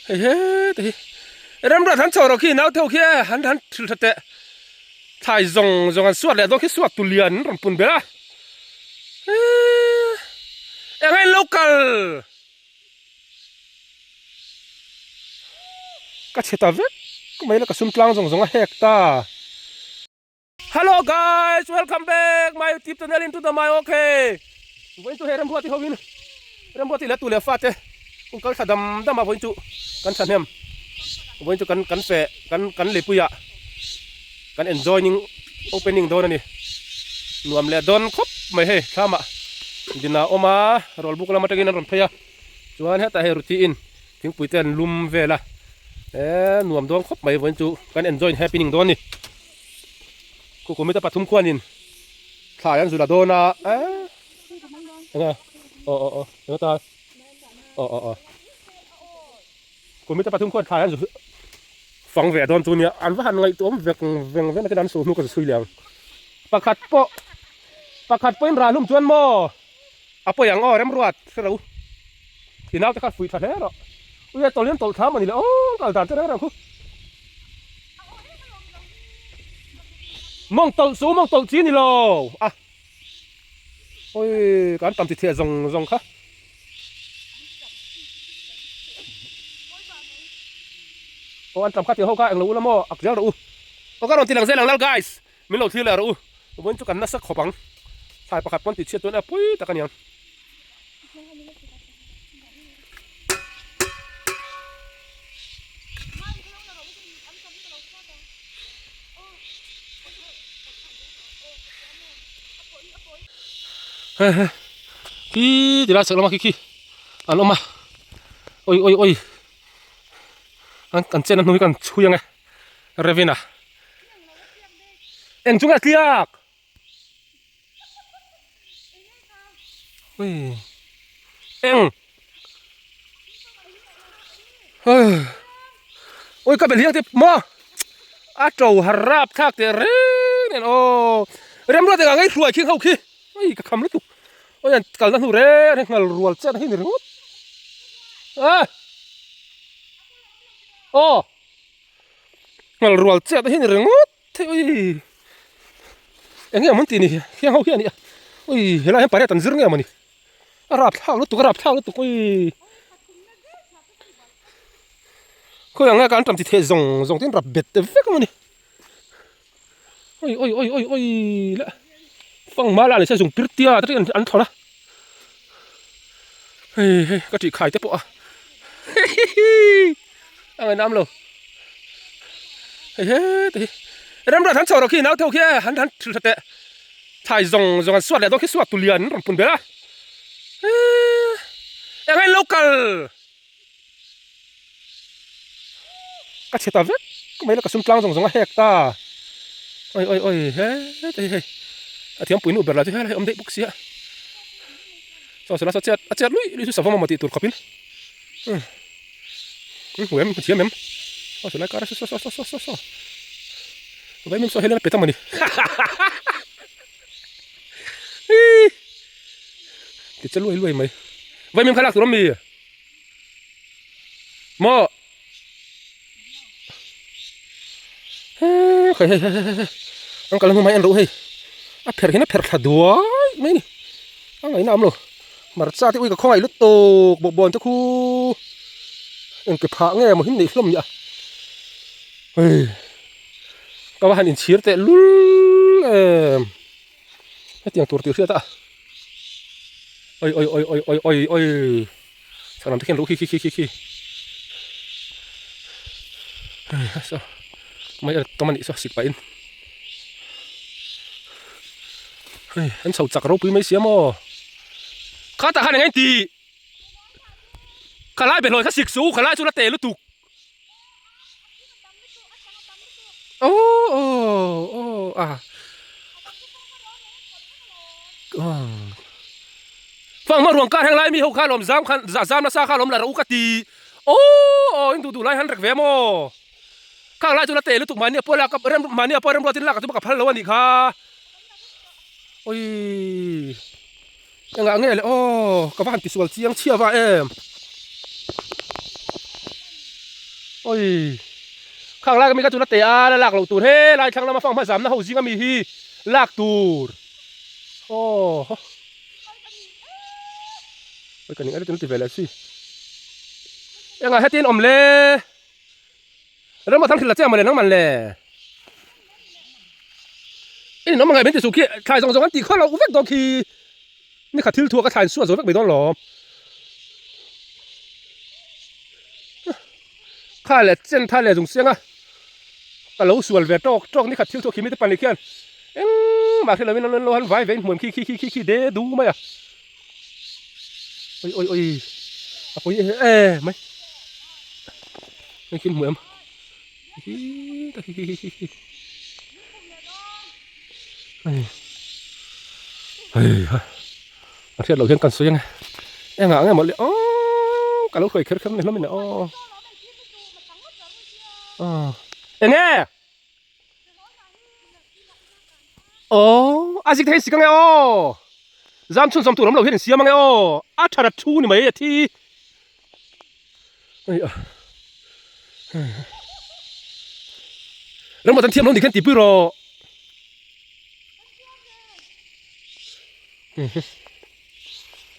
Hei he te hi remruat han chho rawh khi nau theuh khi e han han thil tha teh thlai zawng zawng an suat leh dawn khi suat tu lian an rawn pun ber a eee eng a in lo kal ka chhe ta vek mai la ka sum tlang zawng zawng a hek ta. Hello guys welcome back my youtube channel into the my okay vawiin chu hei remruati ho in remruati leh tu leh fa te hun kal thla dam dam a vawiin chu kan thahnem vawiin chu kan kan feh kan kan lipui ah kan enjoying opening dawn a ni nuam leh dawn khawp mai hei thlam ah dina a awm a rawl buk lam atangin an rawn phei a chuan hetah hei ruti in thingpui te an lum vel a eh nuam dawn khawp mai vawiin chu kan enjoy happening dawn a ni. Kukumita pathum khuanin thlai an zula dawn a eh enge aw aw aw enge ta aw aw aw Kumita pathum khuan thlai an zu fang ve dawn chu nia an va han ngaihtuah awm vek veng veng nakin an su hnu ka zu chhui leh ang pakhat pawh pakhat pawhin ral hlum chuan maw a pawi ang aw remruat hre lo i naute kha fuih tha hle rawh ui a tawlh in tawlh thla mawni le aw kal dan te reng reng khu. Mawng tawlh chu mawng tawlh chi ni lo a oi kan tam ti thiah zawng zawng kha aw an tam kha tih ho kha englo ula maw ak zel rawh u aw ka rawn ti lang zel ang lal guys min lo thlir leh rawh u vawiin chu kan nasa khawp ang thlai pakhat pawn tih chhiat chuan a pui tak a niang. Khi ti lai chhak lama khi khi an awm a oi oi oi an kan chen a hnu hi kan chhui ang e Revina eng chu nge tliak. Ui. Eng. Ui ka bel hiang te mo. A to har rap thak te reng nen o. Rem ruat eng ngai hruai khing ho khi. Ui ka kham lutuk. Oi an kal na hnu re re ngal rual chet hi ni ringawt. A. O. Ngal rual chet hi ni ringawt. Thei ui eng nge mawn tih ni hiang ho hian nia ui helai hian pariat an zir nge mawni a rap thlak lutuk a rap thlak lutuk ui khawi ang nge ka an tam ti thei zawng zawng te in rap bet te vek a mawni ui ui ui ui ui le fang ma lah ni se zung pir tia te an an thawn a hei hei ka tih khai te pawh a hihihi. A ngainam lo hei he te hi remruat han chho rawh khi nau theuh khi e han han thil tha teh thlai zawng zawng an suat leh dawn khi suat tu lian an rawn pun ber a eee eng a in lo kal ka chhe ta vek mai la ka sum tlang zawng zawng a hek ta oi oi oi he te hi hei a thiampui nu ber lah chu helai awm daih bawk sia saw saw la saw chet a chet luih luih chu savawm a maw tih tur khawpin. Hmu em hmu thiam em aw chulai kar a saw saw saw saw saw vai min saw hian a pet a mawni hii ti che luai luai mai vai min kha lak tur awm mi maw hei hei hei hei an kal hnu mai an ro hei a pherh hian a pherh thla duai mai a ni a ngaihna awm lo. Hmarcha te ui ka khawngaih lut tawk bawk bawn te khu engke phah nge maw hin neih hlawm nia hei ka va han inchhir teh lul em hetiang tur tih hriat a oi oi oi oi oi oi oi chhak lam te khian luh khi khi khi khi khi hei saw mai a tawm a nih saw sik pahin Hei an chho chak ropui mai sia maw khatah khan eng eng tih khalai behlawi kha sik suh u khalai chu la te lutuk aw aw aw a fang hma ruang kar heng lai mi ho kha lawm zam khan zam nasa kha lawm la rawh u ka ti aw aw in duh duh lai han rek ve maw. Khang lai chu la te lutuk mahni a pawh lak rem mahni a pawh remruat in lak chu ka phal lo a nih kha oi engah nge le aw ka va han tisual chiang chhia va em. Oi khang lai ka mi kha chu la teh a la lak loh tur helai thlang lama fanghma zamna ho zing ami hi lak tur aw haw oi ka ning a ti ve leh si engah hetin awm le Rama thang thil la che mawle nang man le in awm angai min ti suh khi thlai zawng zawng an tih khaw loh vek dawn khi ni kha thil thuak a thlai suah zo vek mai dawn lawm kha leh chen tha leh zung siang a ka lo sual ve tawk tawk ni khat thil thuak khi mite pahnih khian engmah hre lovin an lo han vai ve in hmuam khi khi khi khi khi de du mai a oi oi oi a pawi e mai hei khi hmuh em hi ta hi hi hi hi hei hei ha a hriat loh hian kan sawi ang e engah nge mawle aww ka lo hruai kher kher ni hlawm in aw enge Aww a zik thei sik ange aw zam chhun zawm tur awm lo hian in siam ange aw a tha rat thu ni mai a thi hei a ramah tan thiam lo ni khan tihpui rawh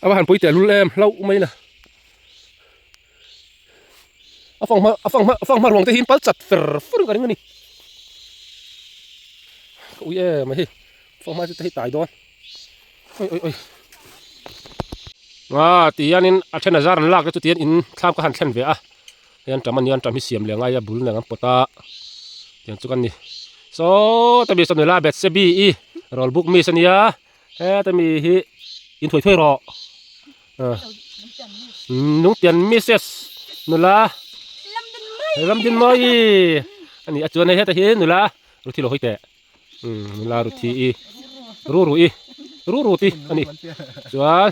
a va han pui teh lul em hlauh mai na. A fanghma a fanghma a fanghma ruang te hi in pal chat fer fur ka ring a ni ka ui em a hei fanghma chu te hi tai dawn oi oi oi ah ti hianin a then a zar an lak te chu tihian in thlam ka han thlen ve a hei an tam a nia an tam hi siam leh ngai a bul nen an pawt a tiang chu kan ni saw tami saw nula betsebi i rawl buk miss a nia heta mi hi in thuai thuai rawh. Lungtian Mrs nula Ramdinmawii a ni a chuan hei heta hi nula Ruthi lo hawi teh nula Ruthi i Ruru i Ruru ti a ni chuan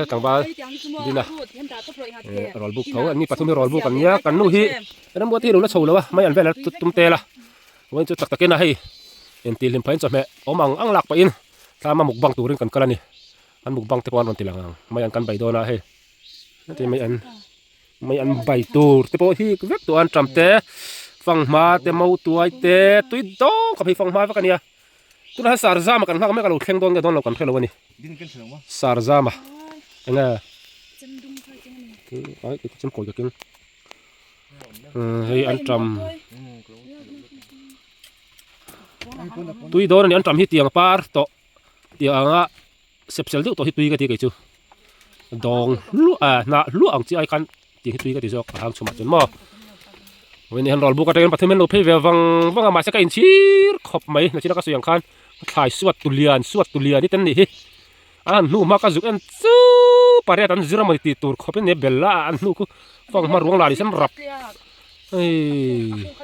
tlangval dina rawl buk tho an ni pathum hi rawl buk an nia kan nu hi rambuat hi a lo la chho lo a mai an vel a tum tel a vawiin chu tak takin a hei intihhlim phahin chawhmeh awm ang ang lak pahin tlama mukbang turin kan kal a ni. An mukbang te pawh an rawn ti lang ang mai an kan bai dawn a hei heti mai an mai an bai tur te pawh hi vek tawh a an ṭam te fanghma te mautuai te tui dawng khawp hei fanghma vek a nia tunah hian sarzama kan nghak mek a lo thleng dawn nge dawn lo kan hre lo a ni sarzama eng nge chemkawi ka keng hei an ṭam tui dawn a ni an ṭam hi tiang par tawh. Tiang anga sep sel deuh tawh hi tui ka ti kei chu dawng hluah ah hnah hluah ang chi ai khan tih hi tui ka ti zawk a hang chhumah chuan maw vawiin hian rawl buk atangin pathum hian lo phei ve vang vang a mahse ka inchhir khawp mai nachina ka sawi ang khan thlai suat tu lian suat tu lian hi te an nih hi a han hnu hma ka zuk en chu pariat an zir amawni tih tur khawp in nia bel a an hnu khu fanghma ruang lah ni sen rap hei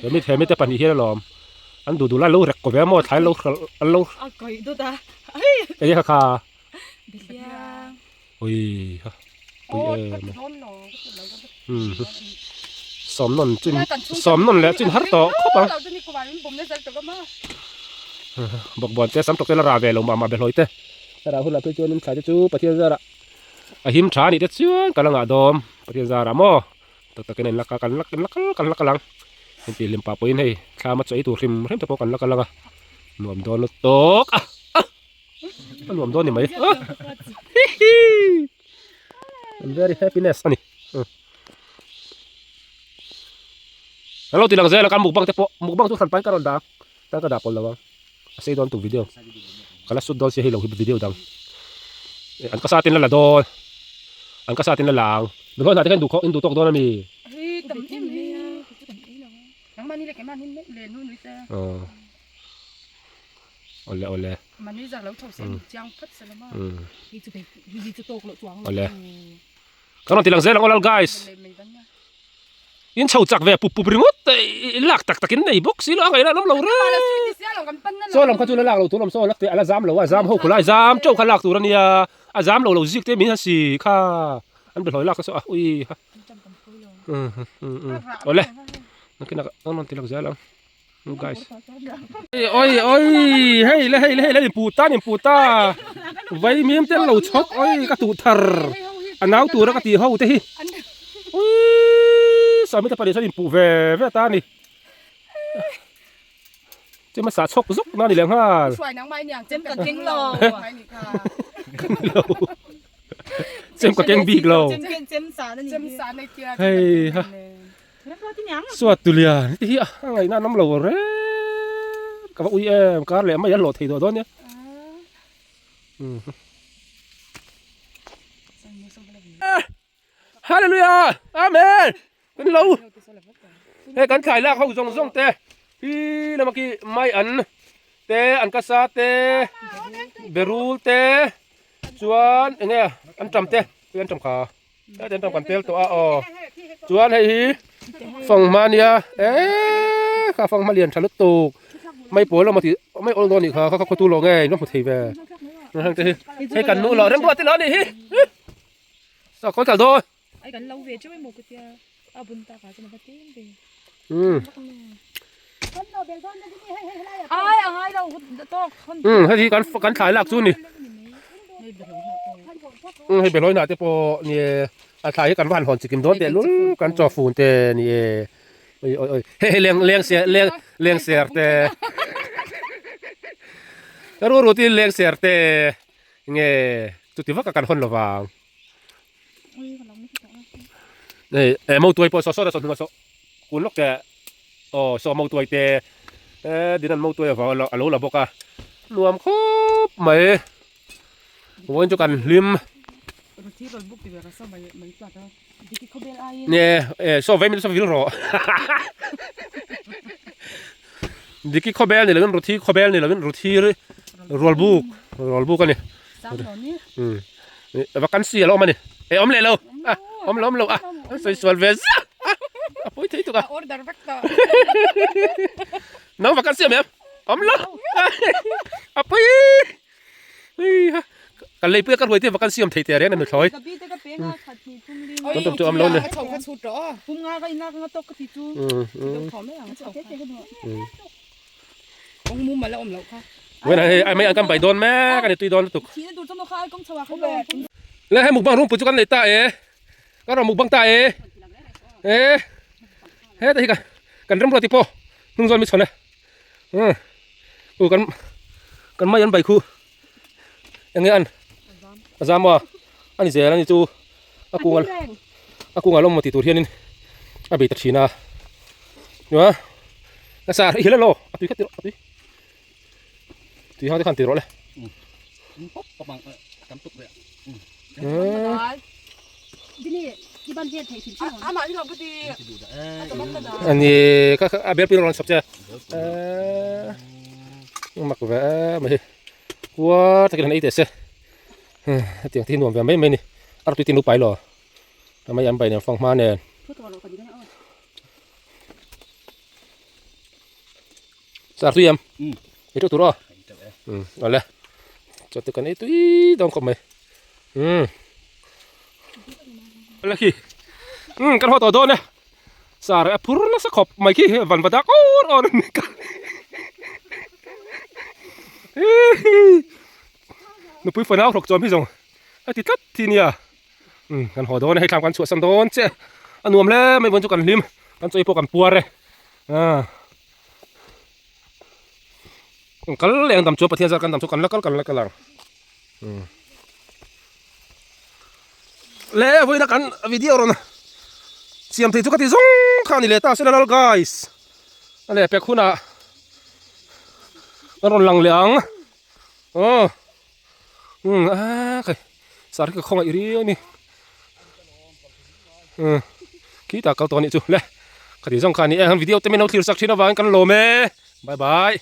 hemi hemi te pahnih hian alawm. An duh duh lai lo rek ko ve a maw thlai lo hralh an lo A kaih dawt a. Enge kha kha. Bihliang. Ui ha. Pui em. Um sawmnawn chin sawmnawn leh chin har tawh khawp ang. Bawkbawn te sam tawk te la rah ve lo mah mah behlawi te. A rah hunah phei chuan in thlai te chu Pathian zarah a him tha a nih te chuan ka la ngah dawm Pathian zarah maw. Tak takin an la kal kan la kal kan la kal ang heti hlim pah pawhin hei thlam a chaw ei tur hrim hrim te pawh kan la kal ang a nuam dawn lutuk a a a nuam dawn ni mai a hi hi I'm very happiness a ni an lo ti lang zel a kan mukbang te pawh mukbang chu hran pahin ka rawn dah ang tan ka dah pawlh lo ang a sei dawn tuk video ka la sut dawn sia hei lo hi video dang an ka sa ten la la dawn an ka sa ten la la ang mi hna te khan duh in duh tawk dawn ami awle awle awle ka rawn ti lang zel ang aw lal guys. In chho chak ve pup pup ringawt i lak tak tak in nei bawk si lo a ngaihna an awm lo reng. Saw lam kha chu la lak lo tur awm saw lak teh a la zam lo a zam ho khulai zam teuh kha lak tur a nia a zam lo lo zik te min han si kha an be hlawi lak te saw a ui ha awle nakinah ka rawn ti lak zel ang. Guys. Oi oi hei le hei le hei le in pu ta in pu ta vai mim te lo chhawk oi ka tuh thar a nau tura ka ti ho te hi ui Sami te pahnih chuan inpuh ve ve ta a ni. Chem a sah chhawk zuk na ni leh nghal. Chem ka keng lo. Chem ka keng bik lo. Hei ha. Suat tulian ti hi a ngaihna an awm lo reng. Ka va ui em kar leh mai a hlawh thei duah dawn nia. Hallelujah! Amen! Kan lo he kan thlai lak ho zawng zawng te hi lama khi mai an te an ka sa te berul te chuan eng nge an tam te tui an tam kha an tam kan tel tawh a aw chuan hei hi fanghma ania eee kha fanghma lian tha lutuk mai pawl emaw tih mai awl dawn anih kha kha khaw tu lo nge in va hmu thei ve heng te hi hei kan nu lo remruat te lo anih hi. Sa khawl tal dawn. Ai kan lo ve cheu emaw ka tia a bun tak ah chuan a va tlem ve. Um. Ai a ngai lo tawk. Um hei hi kan kan thlai lak chu ni. Um hei behlawi nah te pawh ni e a thlai hi kan va han hawn chikim dawn teh lul kan chaw fun te ni e. Oi oi oi hei hei leng leng ser leng leng ser te. Ru ru tin leng ser te. Nge chuti vak a kan hawn lovang. Hei eh motuai pawh saw saw saw hnungah saw kun lawk teh aw saw motuai te eh dinan motuai avang a lo la bawk a nuam khawp mai vawiin chu kan hlim nge eh saw vei min saw vil rawh Diki khawbel ni lovin Ruthi khawbel ni lovin Ruthi rual buk rual buk a ni umm vacancy a lo awm a ni eh awm leh lo a awm lo awm lo a an sawi sual ve zia a a pawi thei tuk a nang vacancy awm em awm lo a pawi Heiha ka leipui a ka ruai te vacancy awm thei teh reng a ni thlawi kan tum chu awm lo ni Vawiin hei ai mai an kan bai dawn mek a ni tui dawn lutuk le hei mukbang rungpui chu kan nei ta e kan rawn mukbang ta e e heta hi kan remruati pawh hnung zawn mi chhawn e. U kan kan mai an bai khu eng nge an a zam a ani zel ani chu a kung a kung a lawm maw tih tur hianin a bei ta thin a a nasa i hil alo a tui kha ti rawh a tui tui hang te khan ti rawh le Ani ka a bel pui rawn chhawp che a mak ve em mai hi kua takin han ei teh se hetiang te hi nuam ve mai mai a ni a rawtui te nu pai lo a mai an bai nen fanghma nen. Sar tui em? Ei teuh tur aw. Um awle. Chaw te kan ei tui dawn khawp mai. Um. Awle khi. Um kan haw tawh dawn e. Sar a phur nasa khawp mai khi van va dak awr awr ani ka. Nupui fanau hlawk chuam hi zawng a ti tlat thi nia. Um kan haw dawn e hei thlam kan chhuahsan dawn che. A nuam hle mai vawn chu kan hlim. Kan chaw ei pawh kan puar e. Ah. Kal leh ang dam chu Pathian zar kan dam chu kan la kal kan la kal ang. Hmm. Le vawiina kan video rawn siam thei chu ka ti zawng kha ni leh ta se lal guys. A leh pek hunah kan rawn lang leh ang. Oh. Hmm a khai. Sar ka khawngaih riau a ni. Hmm. Khi ta kal tawh a nih chu le. Ka ti zawng kha a ni e. Video te min lo thlir sak thin avangin kan lawm e. Bye bye.